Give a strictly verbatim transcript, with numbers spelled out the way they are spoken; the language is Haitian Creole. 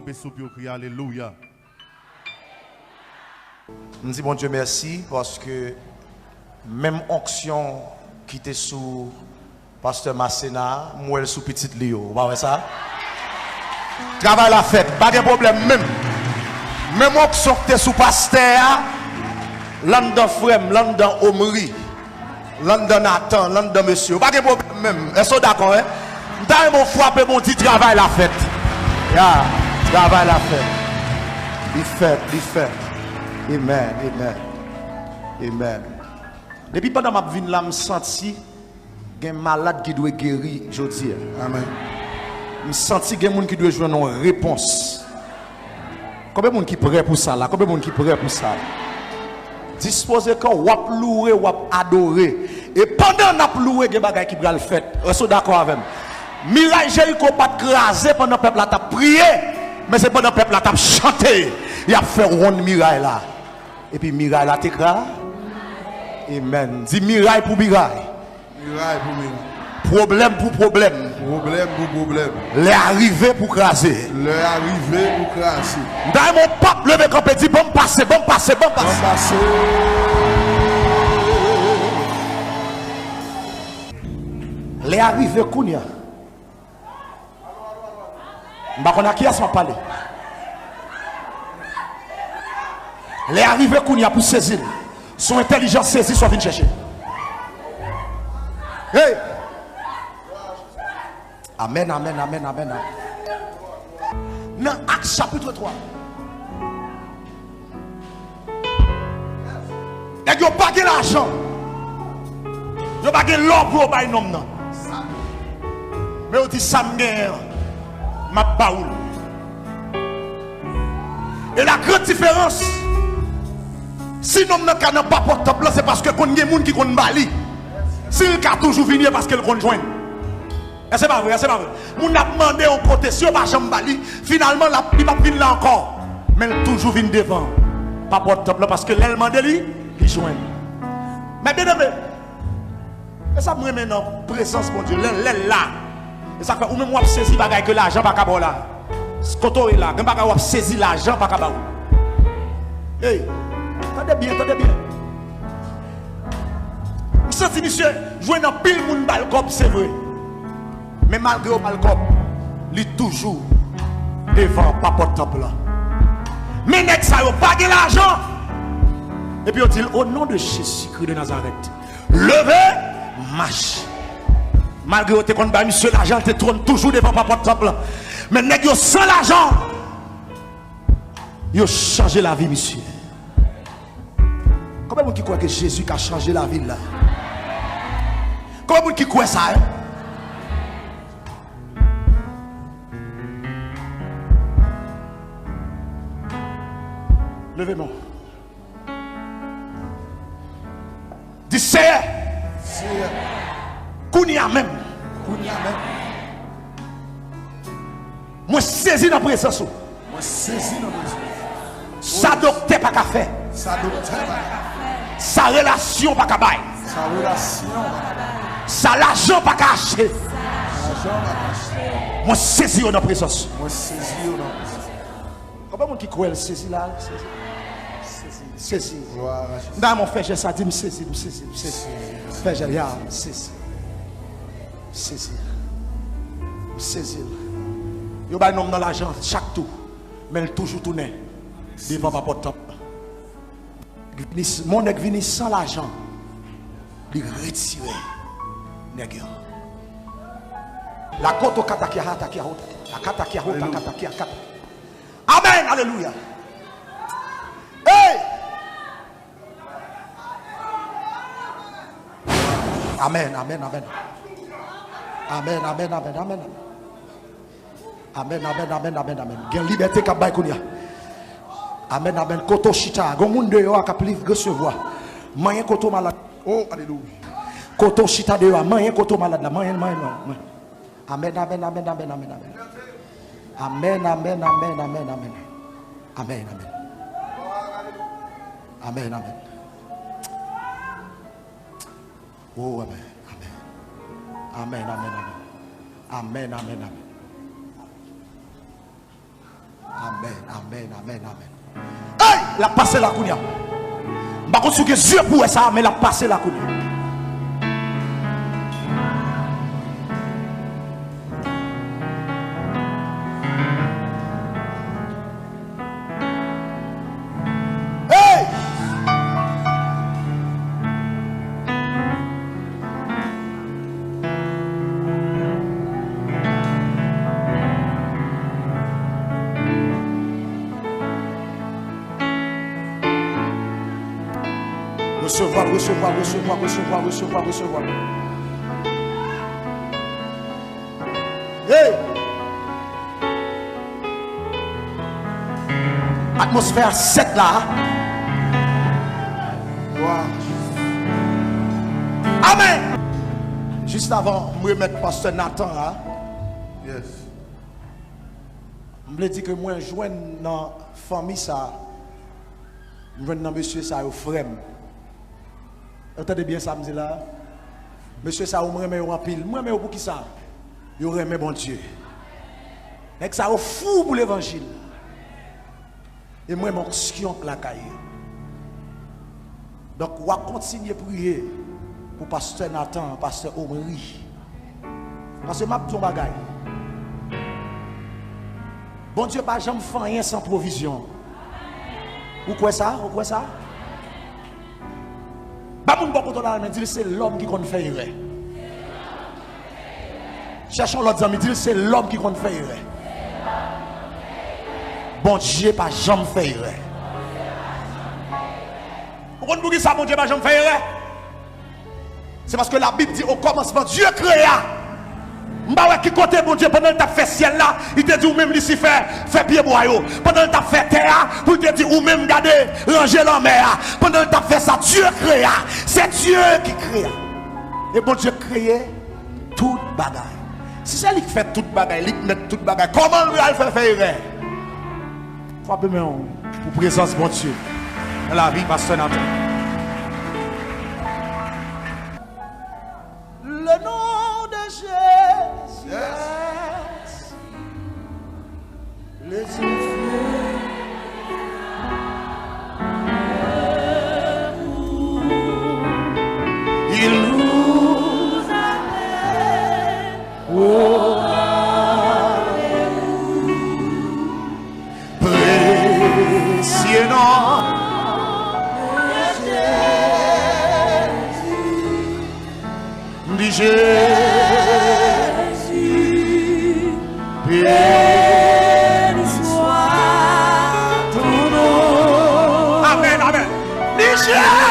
Kanpe sou pye w, kriye alelouya. M di Bondye mèsi paske menm onksyon ki te sou pastè Masena a, m wè l sou pitit li yo. Ou pa wè sa? Travay la fèt, pa gen pwoblèm menm. Menm onksyon ki te sou pastè a, l anndan frè m, l anndan Omri. L anndan Nathan, l anndan mesye yo. Pa gen pwoblèm menm. Èske w dakò, en? M ta renmen w frape Bondye, travay la fèt. Ya, travay la fèt. Li fèt, li fèt. Amen, amen. Amen. Depi pandan m ap vin la, m santi gen malad ki dwe geri jodi a. Amen. M santi gen moun ki dwe jwenn yon repons. Konbyen moun ki prè pou sa la? Konbyen moun ki prè pou sa? Dispoze kò w, w ap louwe, w ap adore. E pandan n ap louwe, gen bagay ki pral fèt. Èske w dakò avè m? Miray Jeriko pa t kraze pandan pèp la t ap priye, men se pandan pèp la t ap chante, y ap fè wonn miray la. Epi miray la te kraze. Amen. Di miray pou miray. Miray pou miray. Pwoblèm pou pwoblèm. Pwoblèm pou pwoblèm. Lè a rive pou kraze. Lè a rive pou kraze. M ta renmen yon pèp leve kanpe, di, "Ban m pase, ban m pase, ban m pase." Ban m pase. Lè a rive kounye a. M pa konn a kiyès m ap pale. Lè a rive kounye a pou sezi l. Se yon entèlijans sezi sa w vin chèche. Hey! Amèn, amèn, amèn, amèn, amèn. Nan Ak chapit twa. Nèg yo pa gen lajan. Yo pa gen lò pou yo bay nonm nan. Men yo di, "Sa m genyen an, m ap ba ou l." E la grande différence, si nonm nan ka nan papòt tanp lan, se paske konn gen moun ki konn ba li. Si l ka toujou vini, e paske l konn jwenn. Èske pa vre? Èske pa vre? Moun ap mande yon kote, si yo pa janm ba li, finalman, l ap, li p ap vin la ankò. Men l toujou vin devan papòt tanp lan, paske lè l mande li, li jwenn. Men byeneme, e sa m renmen nan prezans Bondye, lè, lè l la. E sa k fè ou menm w ap sezi bagay ke lajan pa ka ba w la. Kote w ye la, gen bagay w ap sezi lajan pa ka ba w. Ey, tande byen, tande byen. M santi misye jwenn anpil moun ba l kòb, se vre. Men malgre yo ba l kòb, li toujou devan papòt tanp lan. Men nèg sa yo pa gen lajan. Epi yo di l, "O non de Jezikri de Nazarèt, leve, mache." Malgre yo te konn bay misye lajan, l te twòn toujou devan papòt tanp lan. Men nèg yo san lajan. Yo chanje lavi misye. Konbyen moun ki kwè ke Jezi ka chanje lavi l la? Konbyen moun ki kwè sa, en? Leve men w. Di, "Seyè, Seyè, kounye a menm, kounye a menm, mwen sezi nan prezans ou. Mwen sezi nan prezans ou. Sa doktè pa ka fè, sa doktè pa ka fè, sa relasyon pa ka bay, sa relasyon pa ka bay, sa lajan pa ka achte. Sa lajan pa ka achte. Mwen sezi yo nan prezans ou." Mwen sezi yo nan prezans ou. Konbyen moun ki kwè l sezi la? Sezi. Sezi. Sezi. Glwa a Jezi. M ta renmen w fè jès sa, di, "M sezi, m sezi, m sezi." Fè jès, ya, m sezi. M sezi. M sezi l. Yo bay nonm nan lajan chak tou, men l toujou tounen devan papòt tanp. Vini, mon nèg vini san lajan, li retire nèg yo. La koto katakia hatakia hota. La katakia hota katakia kata. Amèn, alelouya. Hey! Amèn, amèn, amèn. Amèn, amèn, amèn, amèn. Amèn, amèn, amèn, amèn, amèn. Gen libète k ap bay kounye a. Amèn, amèn. Kote w chita a, gon moun deyò a k ap liv resevwa. Manyen kote w malad. Oh, alelouya. Kote w chita deyò a, manyen kote w malad la. Manyen, manyen, manyen, manyen. Amèn, amèn, amèn, amèn, amèn, amèn. Amèn, amèn, amèn, amèn, amèn. Amèn, amèn. Amèn, amèn. Oh, amèn, amèn. Amèn, amèn, amèn. Amèn, amèn, amèn. Amèn, amèn, amèn, amèn. Hey! L ap pase la kounye a. M pa konn si w gen zye pou wè sa, men l ap pase la kounye a. Hey! Resevwa, resevwa, resevwa, resevwa, resevwa, resevwa. Hey! Atmosfè a sèt la. Amèn. Jis avan m remèt pastè Nathan la, yes, m vle di ke mwen jwenn nan fanmi sa, m jwenn nan mesye sa yo frè m. Ou tande byen sa m di la? Mesye sa yo, m renmen yo anpil. M renmen yo poukisa? Yo renmen Bondye. Nèg sa yo fou pou levanjil. E m renmen onksyon k lakay yo. Donk, w a kontinye priye pou pastè Nathan, pastè Omri. Paske m ap di yon bagay. Bondye pa janm fè anyen san pwovizyon. Ou kwè sa? Ou kwè sa? Ba moun bò kote w la, men di l se lòm ki konn fè erè. Chèche yon lòt zanmi, di l se lòm ki konn fè erè. Bondye pa janm fè erè. Ou konn poukisa Bondye pa janm fè erè? Se paske Labib di, o kòmansman, Dye krea. M pa wè ki kote Bondye, pandan l t ap fè syèl la, li te di ou menm Lisifè, fè pyebwa yo. Pandan l t ap fè tè a, pou l te di ou menm, gade, ranje lanmè a. Pandan l t ap fè sa, Dye krea. Se Dye ki krea. E Bondye kreye tout bagay. Si se li k fè tout bagay, li k mèt tout bagay, kòman l pral fè fè erè? Frape men w pou prezans Bondye nan lavi pastè Nathan. Le nom de Jésus. Yes. Le Dieu. Il nous appelle. Oh, précieux nom de Jésus, béni soit ton nom. Amèn, amèn. De Jésus.